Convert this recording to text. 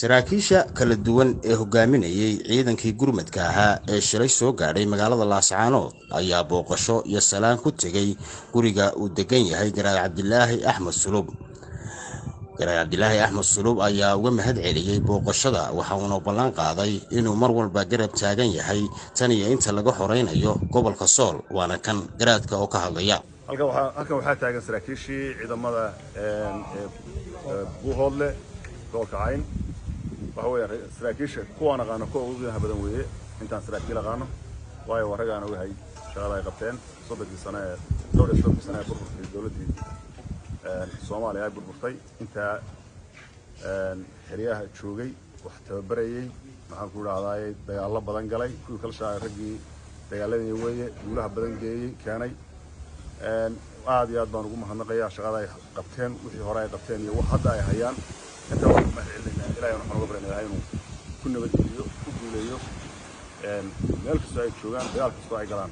Saraakiisha kala duwan ee hogaaminayay ciidankii gurmadka ahaa ee shilay soo gaadhay magaalada Laascaanood ayaa booqasho iyo salaan ku tegey guriga uu degan yahay Garaad Cabdilaahi Axmed Sulub. Garaad Cabdilaahi Axmed Sulub ayaa uga mahad celiyey booqashada, waxa uuna ballan qaaday inuu mar walba garab taagan yahay tan iyo inta laga xoraynayo gobolka Sool. Waana kan garaadka oo ka hadlaya. Halkan waxaa taagan saraakiishii ciidamada Buuhoodle, gobolka Cayn. Waxa weeyaan saraakiisha kuwaan aqaano kuwa ugu qiimaha badan weeye intaan saraakiil aqaano, waayo waa raggaan ogahay shaqada ay qabteen 30kii sano ee dhowr iyo 30kii sano ee burburkii dowladdii Soomaaliya ay burburtay. Intaa xeryaha joogay, wax tababarayey, maxaan ku idhahdaay, dagaallo badan galay, kuwii kala shaacay, raggii dagaaladii weeye, guulaha badan geeyey, keenay. Aad iyo aad baan ugu mahadnaqayaa shaqada ay qabteen, wixii hore ay qabteen iyo wax hadda ay hayaan. Intaa waan ku mahad celinaynaa. Ilahay waxaan uga baryanaa Ilahay inuu ku nabadgeliyo, ku guuleeyo meel kastoo ay joogaan, dagaal kastoo ay galaan.